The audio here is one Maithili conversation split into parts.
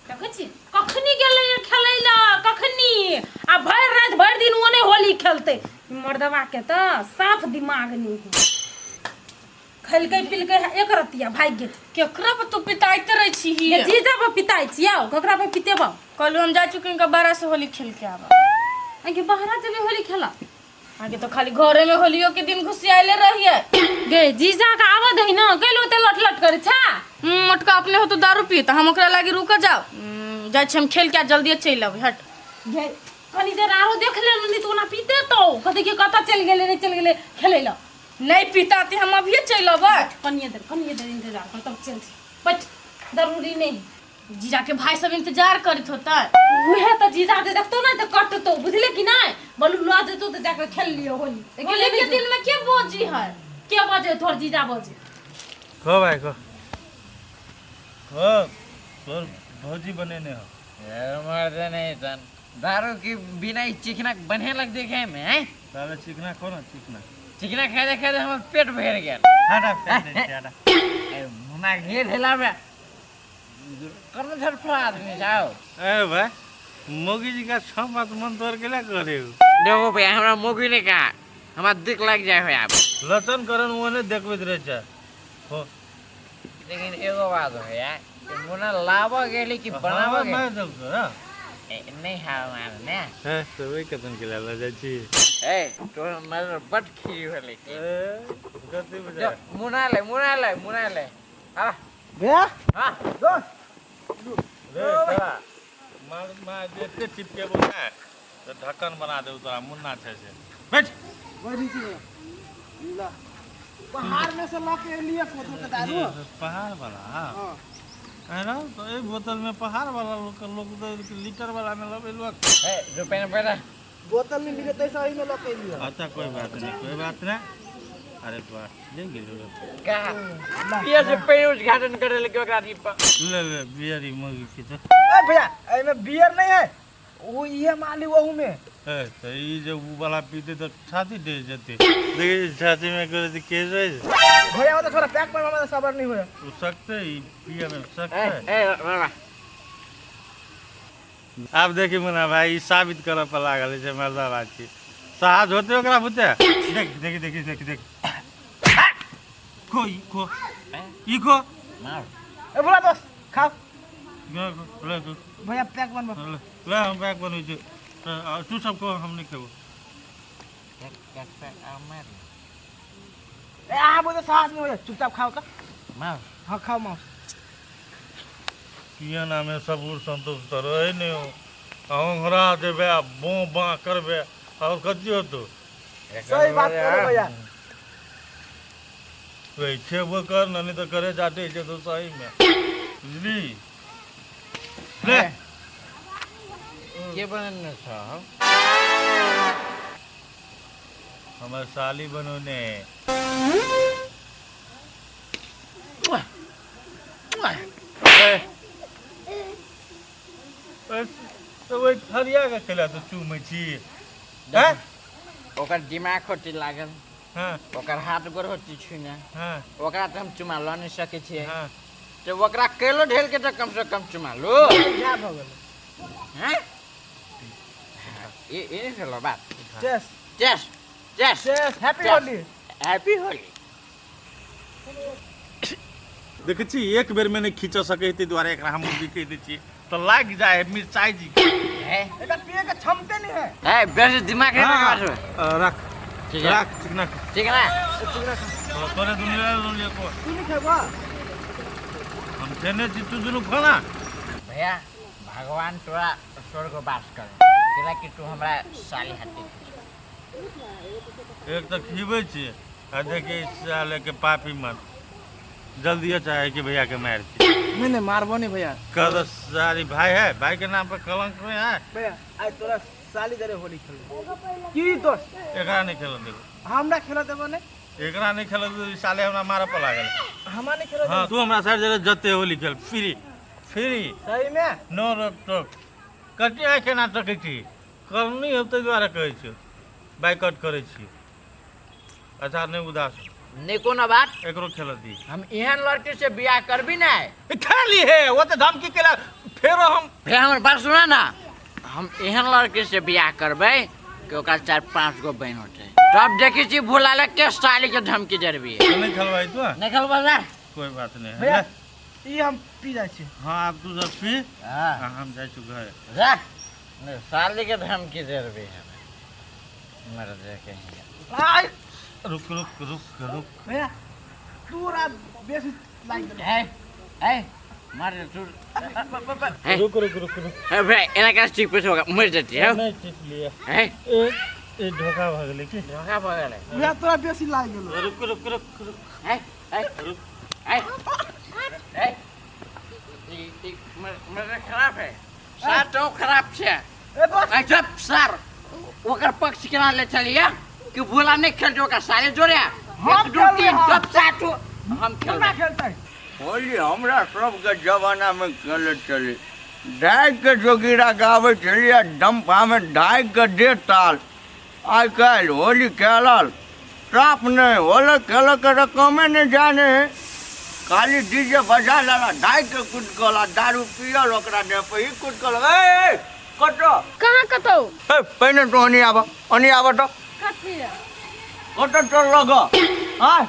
देखै छी कखनी गेलै ये खेलै लए कखनी आ भरि राति भरि दिन ओने होली खेलतै ई मर्दवा के तऽ साफ दिमाग नहि है खेलकै पिलकै है एक रतिया भागि गेल। केकरा पर तू पिताइते रहै छी ये जीजा पर पिताइ छी आओ ककरा पर पितेबौ? कहलू हम जा चुकी इनका बाहर से होली खेल के आवा। आगे बाहर जेबै होली खेला? आगे तो खाली घरे में होलियो के दिन घुसियाले रहिए। गे जीजा के आवा दही ना गेलो ते लट लट करे छा। मोटका अपने हो तो दारू पी त हम ओकरा लागी रुक जाओ। जाइ छी हम खेल के आ जल्दी चलि अबै हट। गे कनी देर आरो देख ले नहीं तो ओना पीते तो कहते कि कतऽ चलि गेलै नहीं चलि गेलै खेलै लए। नहीं पीता ते हम अभिये चलि अबै। कनिये देर इंतजार कर तब चल बट जरूरी नहीं। जीजा के भाई सब इंतजार करत होता। उहे तो जीजा जे देखतो ना तो कटतो बुझले कि नहीं बोलू ल जेतो तो जाके खेल लियो होली। होली के दिन में के बोजी है? के बजे तोर जीजा बजे। कहो भाई कहो। कहो तोर भौजी बनेने हो। यार मर्द नहीं तन दारू की बिना ई चिकना बने लग देखे में हैं? ताले चिकना खो ना चिकना। चिकना खाते खाते हमर पेट भर गेल। हटा फेंक दे छी, हटा। ए, मुना घेर हेला में कर झड़फड़ा आदमी जाओ। ए भाई मोगी जी का छह बात मन तोड़ के ला करे हो। देखो भैया हमरा मोगी ने कहा हमरा दिख लग जाए हो आप। लचन करन वो ने देखबैत रहे छै। हो। लेकिन एगो बात हो यार मुना लाबऽ गेली कि बनाबऽ गेली? मार देलको ना। ए, नहीं हाँ मार ने। हे, तो वही कतन के लाला जाइ छी। ए तोर नजर बड खीरी होले। ए, गति बुझा। जो, मुना ले मुना ले मुना ले। हाँ। भैया? हाँ। दोस्त। रे, तोरा मार मार जे एते चिपकेबो ने तऽ ढक्कन बना देबो तोरा मुन्ना छै से। बैठ। बैठी छी भैया। ला। पहाड़ में से लऽ के एलियै कोदो के दारू। पहाड़ वाला? हाँ। है ना तो एक बोतल में पहाड़ वाला लोग के लोग तो लीटर वाला में लबे लोग। ए, रुपया ना पैसा। बोतल में मिले तैसा ही में लऽ के एलियै। अच्छा कोई बात नहीं कोई बात नहीं। अरे वाह ले गेलो। का? बियर से पहले उद्घाटन करे लगे ओकरा दीप। ले ले बियर ही मगी की तो। ए भैया एमे बियर नहीं है वो ये माली वहू में। ए तो ई जे उ वाला पीते तो छाती डर जते। देखी छाती में करे तो केस होय। भैया वो तो थोड़ा पैक पर में सबर नहीं होया। उ सकते ई पिए में सकते। ए, ए, बाबा। आब देखी मुन्ना भाई ई साबित करऽ पर लागल छै मर्दाबा छी। साहस होते ओकरा बुते। देख देख देख देख देख। खो ई खो। ई खो। मार। ए बोला दोस्त खाओ। ले ले ले। भैया पैक बनबो। ले, ले हम पैक बनबै छी। तू सब खो हम नहीं खेबो। ए आ बोले साहस नहीं होया चुपचाप खाओ तो। मार। हां खाओ मार। किया नामे सबूर संतोष तो रहे नहीं हो। ओंघरा देबे आ बो बा करबे और कथी होतो? सही बात करो भैया। वे खेबो कर नहीं तो करे जाते छे तो सही में। बुझली? ले। के बनने छ? हमर साली बनौने। बस तो वही थरिया के खेला तो चूमै छी। हैं? ओकर दिमाग होती लागल। हाँ। ओकर हाथ गोर होती छुने। हाँ। ओकरा तो हम चुमा ल नहीं सकै छियै। हाँ। तो ओकरा केलो ढेल के तो कम से कम चुमा लो। क्या भऽ गेलै? हैं? ये नहीं भेलो बात। Chess. Chess. Chess. Chess. Happy chess. Holi. Happy Holi. देखै छी एक बेर में नहीं खींच सकै ताहि दुआरे एकरा हम मुर्गी कहि दै छियै तऽ लागि जाइ है मिरचाइ जी। हैं? एकरा पिए के क्षमते नहीं है। है, बेसी दिमाग है ना हाँ, बात में। रख। ठीक है। रख, चिकना। ठीक है ना? चिकना। तो तोरे दुनिया दुनिया को। तू नहीं खेबा? हम खेने छी, तू दुनू खाना। भैया, भगवान तोरा स्वर्ग वास कर। केला कि तू हमरा साली हाथी। एक तऽ खीबै छी आ देखी साले के पापी मन जल्दी चाहे कि भैया के मार दी। नहीं नहीं मारबो नहीं भैया। कह सारी भाई है, भाई के नाम पर कलंक नहीं है। भैया आज तोरा साली जरे होली खेल। की दोस्त? एकरा नहीं खेल देबो। हमरा खेल देबो नहीं? एकरा नहीं खेल देबो, साले हमरा मारे पर लागल। हमरा नहीं खेल देबो। हाँ, तू हमरा साइड जरे जते होली खेल फ्री फ्री। सही में? नो रोक टोक। कते आइ केना तकै छी? करनी हो ताहि दुआरे कहै छियौ बाइकआउट करै छी। अच्छा नहीं उदास नहीं कोनो बात। एकरो खेल दी। हम एहन लड़की से बियाह करबी नहीं। ए, खेली हे वो तो धमकी केला फेरो हम फेर हमर बात सुना ना, हम एहन लड़की से बियाह करबै कि ओकरा 4-5 गो बहन होते, तब देखी छी भोला लग के साली के धमकी देबी। नहीं खेलवाई तो नहीं खेलबा जा। कोई बात नहीं है। भैया ई हम पी जाइ छी। हाँ आब तू सब पी। हाँ। आ, हम जाइ छी घर। जा नहीं, साली के धमकी देबी हमें मर दे के। आइ रुक रुक रुक रुक भैया तोरा बेसी लागि गेल। है है मार दे तू। है। रुक रुक रुक रुक। है भाई एना का स्टिक पे होगा मर जाती है। नहीं चिप लिया है ए ए धोखा भऽ गेलै की? धोखा भऽ गेलै। भैया तोरा बेसी लागि गेल। रुक रुक रुक रुक है है रुक है है ई ई मर खराब है सार तो खराब छै। ए दोस्त ए चुप सर, ओकर पक्ष केना ले चलिए कि भोला नहीं खेल ओकर साले जोड़े हम 1 2 खेलबै, 3 हम। चुप साटू हम केना खेलबै। खेलतै? होली हमरा सबके जमानामे खेलैत छलै, ढाकिके जोगीरा गाबै छलियै, डम्फामे ढाकिके दे ताल। आइ काल्हि होली खेलल साफ नहि, होली खेलऽके रकमे नहि जाने है, खाली डीजे बजा लेला, ढाकिके कुदकल आ दारू पियल ओकरा देह पर ई कुदकल। ए कतऽ कहाँ कतौ? ए पहिने तू ओनी आबऽ, ओनी आबऽ तऽ। कथी कतऽ चल लग आय?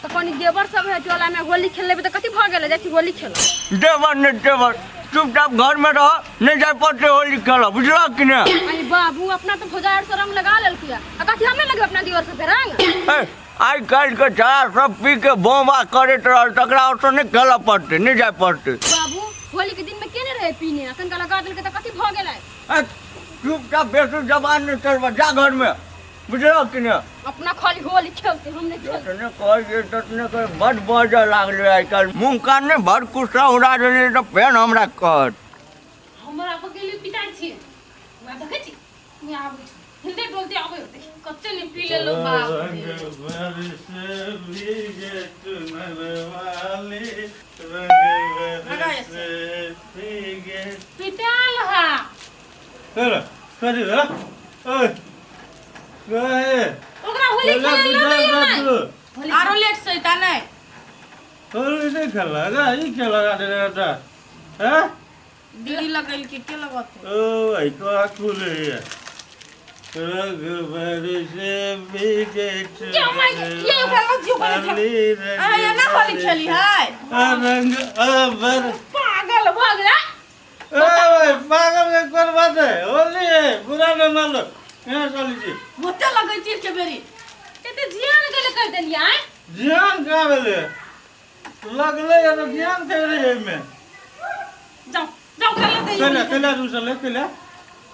तऽ कनी देवर सब है टोला में, होली खेल लेबै तऽ कथी भऽ गेलै? जाइ छी होली खेलऽ। देवर नहि तेवर, चुपचाप घर में रह, नहीं जाए पड़ते होली खेलऽ, बुझलक कि नहि? अरे बाबू अपना तऽ भौजाई से रंग लगा लेलकै आ कथी हम नहि लगेबै अपना दियर सब के रंग? ए, आइ काल्हि के छड़ा सब पी के बोमा करैत रहल, तकरा ओतऽ नहि खेलऽ पड़तै, नहि जाय पड़तै। बाबू होली के दिन में केने रहे पीने, अखन का लगा देलकै तऽ कथी भऽ गेलै? ए, चुपचाप बेसु जबान नहि चलबऽ, जा घर में, बुझलक कि नहि? अपना खाली होली खेलते, हम नहीं खेलते। जतने कहै छियै ततने कहै, बड बजऽ लागलै आइ काल्हि, मुँह कान नहि बड़ कुस्सा उड़ा देलियै तऽ फेर हमरा कहत। हमरा पर गेलियै पिटाइ छियै, हमरा देखै छी नहि आबै छै, हिलते डोलते आबै होतै। कते ने पी लेलो बाप रे। रंग बरसे भीगे चुनर वाली, रंग बरसे भीगे। पिटाल हा। चलो कथी भेल? ओए गए ओकरा होली खेले लऽ दैयै नहि। आरो लेट से ता नहीं। होली नहीं खेला रे, ई के लगा दे रे ता हैं? दीदी लगेल के के लगत? ओ आई तो खुले है। रंग बरसे भीगे ये my ये ओकरा लग जियो करे खेल। अरे ये ना होली खेली है। रंग अबर पागल भऽ गेलै। ए भाई पागल के कोन बात है, होली है, बुरा न मान लो। यहाँ चली जी बहुते लगै छी के बेरी। कते जियान गेले कर देलियै आँय? जियान कहाँ भेलै? लगलै या तऽ जियान खेल रही है एहिमे। जाओ जाओ ओकरा लऽ दैयै। कैला कैला रूसल है कैला?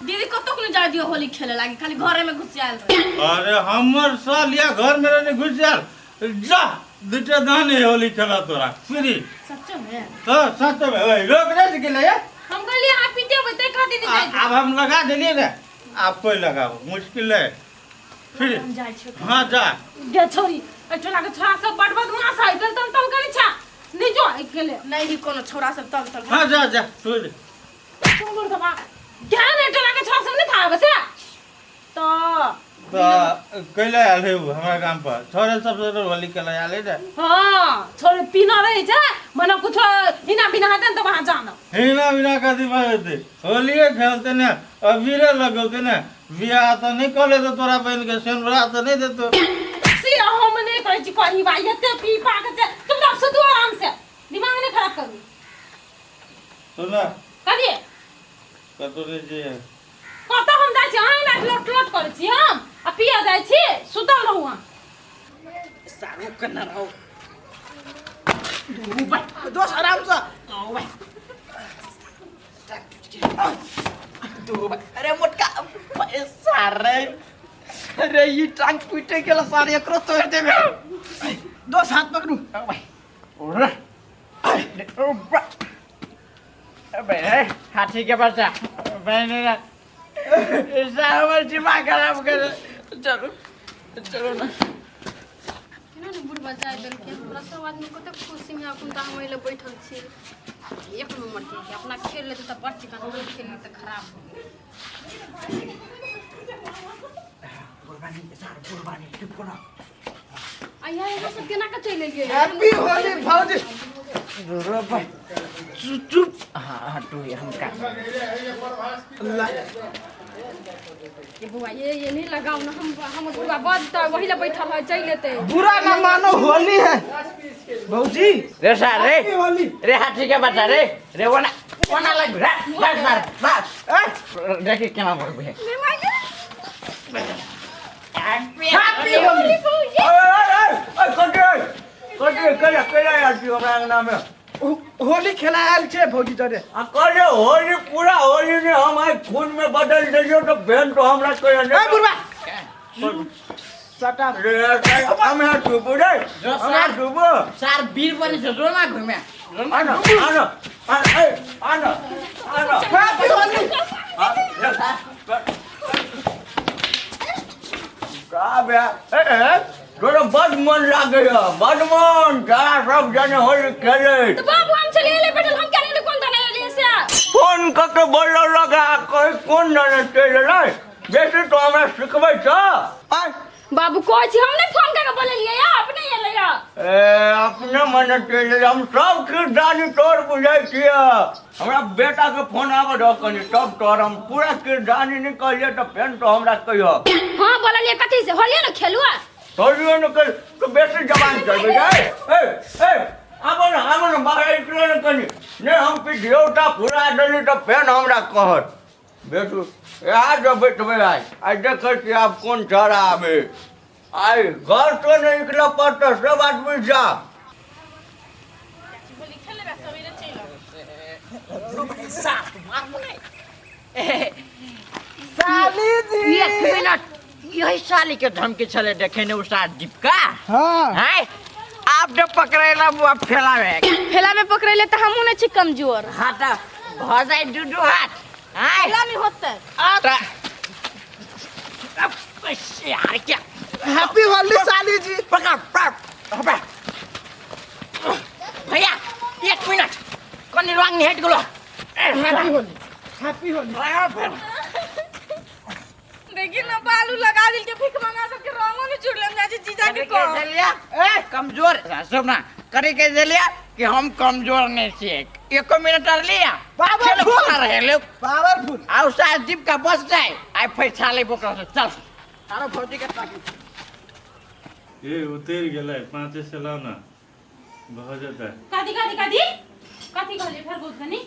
दीदी कतौ नहि जाय दियौ होली खेले लागी, खाली घरे में घुस आयल रहे। अरे हमर साल या घर में रहने घुस आयल, जा दुटा दाने होली खेला तोरा फ्री। सच्चो में? तो सच में ओए रोक नहीं सकिले ये। हम कहलियै अहाँ पीते होबै तै खातिर नहि जाय आब हम लगा देलियै ने, आब कोई लगाबो मुश्किल है फ्री। हम जाइ छियौ। हाँ जा। गे छोरी, एहि टोला के छोरा सब बड़ बदमाश है, तल तल तल करै छै। नहि जो एहि खेले। नहीं ही कोनो छोरा सब तब तल। हाँ जा जा फ्री। सुंदर दबा ज्ञान एहि टोला के छोरा सब नहि था बसे तऽ तऽ कैला आयल है उ हमरा गाम पर? छोरे सब से होली खेला आयल है ने। हाँ छोरे पीना रहै छै, मने कुछो हिना बिना हेतै ने तऽ वहाँ जानब। हिना बिना कथी भऽ जेतै? होलिये खेलतै ने, अबीरे लगौतै ने, बियाह तऽ नहि कऽ लेतौ तोरा बहिन के, सेनुरा तऽ नहि देतौ। से हम नहि कहै छी कही बा, एते पी पा के छै तुम तऽ सुतू आराम से, दिमाग नहि खराब करू। सुन कथी? कतौ नहि जइहे। कतऽ हम जाइ छी? अहाँ एना लोट लोट करै छी हम आ पिया जाइ छी, सुतल रहू अहाँ। सारू कन्ना रहो। दोस्त आराम से। अरे मोटका पैसा रे, अरे ई टांग टूटे गेल सारे, एकरो तोड़ देबे। दोस्त हाथ पकड़ू। अबे हाथी के बच्चा बहने ना ऐसा हमर दिमाग खराब कर। चलो चलो ना। केना ने बुढ़बा जाय देलकै हमरा, सब आदमी कते खुशी में अखन तऽ हम एहि लए बैठल छी। एक नंबर के अपना खेल लेतै तऽ बड़ चिकन, हम खेल तऽ खराब हो गेल। आ यहाँ यहाँ सब केना के चलि एलियै? हैप्पी होली भौजी। रे भाई, चुप चुप। हाँ हाँ, तू ही हम का ये बुआ, ये नहीं लगाओ ना। हम बुआ बजता वही ला बैठल है, चल लेते। बुरा ना मानो, होली है भौजी। रे सार रे। हैप्पी होली। रे हाथी के बच्चा रे, रे ओना ओना लग रे, बस सार बस। देखी केना बोलबे। हैप्पी होली। कटे कटे केला केला आयल छी हमरा अंगना में? होली खेला आयल छै भौजी जरे। आ कहले होली पूरा होली ने हम आइ खून में बदल देलियो तो बहन तो हमरा कहे ए बुढ़वा, सटा। रे हमरा डूबो रे, हमरा डूबो। सार वीर बने छ, जोरमा घुमे। आनो आनो ए आनो आनो। हैप्पी होली। का बे, ए ए तोरा बड मन लागे बड मन, जरा सब जने होली खेले। तो बाबू, हम चले ले बैठल, हम क्या नहीं कोन दाना ले से। फोन क के बोलऽ लगा कोई कोन जाने चलि एलै। बेसी तो हमरा सिखबै छ आय। बाबू, कहै छी हम नहीं फोन करके बोललियै या अपने एलै या। ए अपने मने चलि एलै, हम सब किरदानी तोर बुझै छियै। हमरा बेटा के फोन आबऽ दह कनि, तब तोर हम पूरा किरदानी नहि कहलियै तऽ फेर तो हमरा कहियो। हां, बोललियै कथी से? होलियै ने खेलुआ। होलियो ने कल तो बेसी जवान चलबै छै। ए ए आबो ने, आबो ने बाहर निकलो ने कनि, नहि हम पिधियौता पूरा देली तऽ फेर हमरा कहत। बेटू यहाँ जो बैठबै आइ, आइ देखै छी आब कोन छड़ा आबै। आइ घर तो नहि निकलऽ पड़तौ, सब आदमी जा। साली जी। एक मिनट, यही साली के धमकी छले देखे ने उसार दीपका। हाँ। हैं आप जब पकड़ेला बुआ फैलावे। फेला में पकड़ेले तऽ हमहूँ नहि छी कमजोर। हाँ तऽ भऽ जाए दू दू हाथ हैं। फेला में होतै। तऽ अब यार क्या। हैप्पी होली साली जी। पकड़ पकड़ पकड़। भैया एक मिनट, कनि रंग हट गेलो। Happy Holi, happy Holi. देखी ना, बालू लगा दिल के भीख मंगा सबके रंगो नहीं चुड़ले। हम जाय जीजा के कह। ए कमजोर सब ना करे के देलिया कि हम कमजोर नहीं छियै। एको मिनट आर लिया। पावरफुल। रहे लोग। पावरफुल। आउ सास जीप का बस जाए आइ पैसा ले बोकरा से चल तारो भौजी के ताकि। ए उतरि गेलै, 5 से लाउ ने, भऽ जेतै। कथी कथी कथी कथी कहलियै? फेर बोल कनी,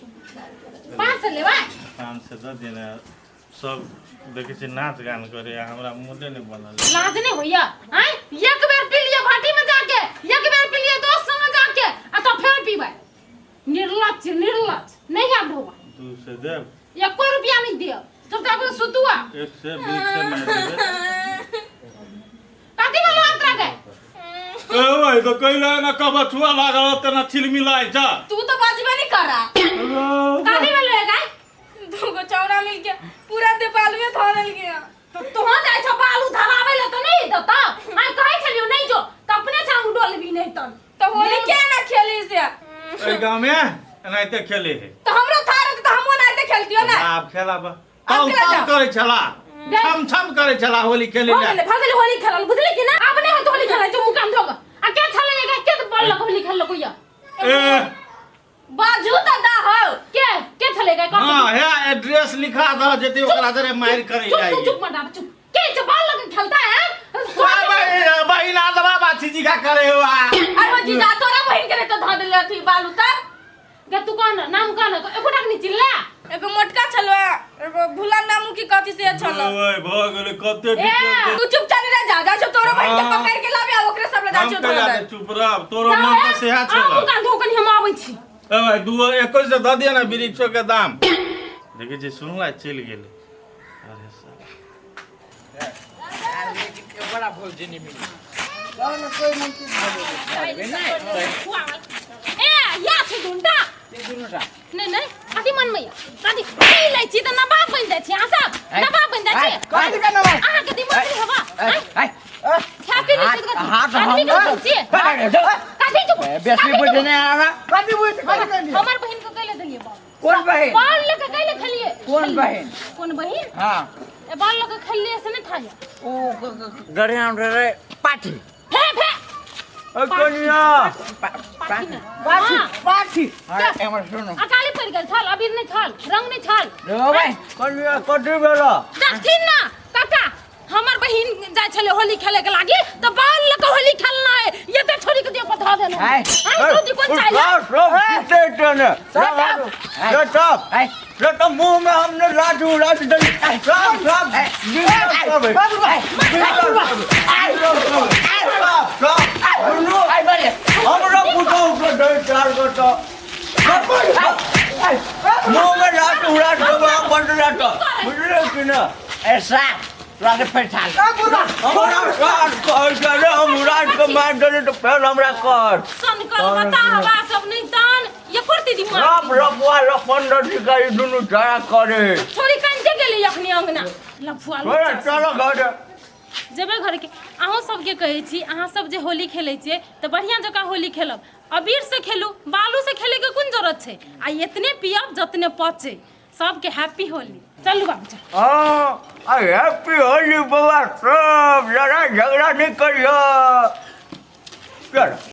5 सए लेबै? 5 सए दऽ दिअ ने। सब देखै छियै नाच गान करे आ हमरा मूडे नहि बनल। लाज नहीं होइया आय? एक बेर पी लियै भाटी में जाके, एक बेर पी लियै दोस्त संग जाके आ तो फेर पीबै। निर्लज्ज, निर्लज्ज नहीं आब ढोबा। 2 सए देब। एको रुपया नहीं दियो, चुपचाप सुतुआ। 120 से मारि देबै। कथी बोलो अंतरा के? ए ओए तो कइले ना कबछुआ लागल तेना छिलमिलाइ छ। तू तो बजबे नहीं करा। कथी बोलो गाय? दूगो चौड़ा मिल के पूरा देपाल में धो देल गया। तो तोह जाइ छ बालू धराबै ले त नहीं देता। आइ कहै छलियो नहीं जो त अपने छांग डोलबी नहीं तन। तो होली के ना खेली से? एहि गाँवमे एनाहिते खेले है। तो हमरो था रहते तो हमो ना खेलतियो ना। आब खेलाब। आब ताव खेला ताव जाओ। करै छला, छम छम करै छला होली खेले हो ले। गेलै, भऽ गेलै होली खेलल, बुझली कि ना? आब नहीं होत होली खेलै जो मुकाम धोग आ के छलै गे? के बोललक होली खेललक होइया? ए बाजू त दा हो। के के छलै गे? हाँ, हे एड्रेस लिखा दह जेते ओकरा जरे मारि करै चुप। जाइ। तू चुप मत, चुप। के छै बाल लग खेलता है? बहिना दबा बाछी जी का करे हुआ। अरे वो जीजा, तोरा बहिन के रे तो धो देले थी बालू तर। गे तू कौन नाम कौन? एकोटा के नहीं चिल्ला। एगो मोटका छलो, एगो भूला नामू की कथी से छलो। ओए भऽ गेलै कते। ए, तू चुपचाप रह जा, जा छो तोरो बहिन के हाँ। पकड़ के लाबे आ ओकरे सब ले जा हम छो। कहिया धो के चुप रह, तोरो मन तऽ सेहा आ छल। मुकाम धो कनी, हम आबै छी। ए भाई, दू 21 से दऽ दिअ ने वृक्षो के दाम। देखै छी सुनला चलि गेलै। अरे साला। बड़ा भौजी नहीं मिली। चल ना, कोई मन चीज भऽ गेलै। ए या छै ढूंढा। ये दुनूटा। नहीं नहीं, कथी मन में कथी पी लै छी तऽ नवाब बनि जाइ छी अहाँ सब, नवाब बनि जाइ छी। कथी के नवाब? अहाँके दिमाग नहि हवा ए खा पी लै छी तऽ कथी? हाथ आदमी के हम सोच छियै कथी? चुप। बेसी कथी बुझे चुप? नहीं आ रहा। कथी बुझ कथी कहलियै? हमर बहिन के कैले देलियै बाल? कौन बहन? बाल लऽ के कैले खेलियै? कौन बहन? कोन बहिन? हाँ। ए बाल लऽ के खेलियै से नहि थाया। ओ गरियाम रे पाठी। फे फे। कनिया पाठी ने पाठी हाँ, पाठी अरे एमहर सुनू अकाली पड़ि गेल छल अबीर नहि छल रंग नहि छल रो भाई कनिया कथी भेला देखथिन ना काका हमर बहिन जाइ छलै होली खेले के लागी तऽ बाल लऽ के होली खेलना है ये तऽ छोड़ी के दियो पर धऽ देलहुँ हाय। हाय दूधी कोन चाइल सब जीते टेने Shut up! Shut up तो मुंह में हमने लाठ उड़ा दी सब सब बाबू भाई आई बोले हमरा पुतोह के दे चार गो तो मुंह में लाठ उड़ा देबो हम बंद लाठ बुझले कि ना ए साहब तोरा के पैसा ले हमरा साथ कहै छै रे हम उड़ा के मार देली तो फेर हमरा कर सन कर बता हवा सब नहीं तान ये करती दिमाग सब लफुआ लफंडर का ई दुनू झगड़ा करे छोरी कानते गेलै अखनी अंगना लफुआ छोड़े चलो घर जेबै घरके अहूँ सबके कहै छी अहाँ सब जे होली खेलै छियै तऽ बढ़िआँ जकाँ होली खेलब अबीरसँ खेलू बालूसँ खेलैके कोन जरूरत छै आ एतने पियब जतने पचै सबके हैप्पी होली चलू बाबू चलू हाँ आ हैप्पी होली बउआ सब लड़ाई झगड़ा नहीं करियो चलो।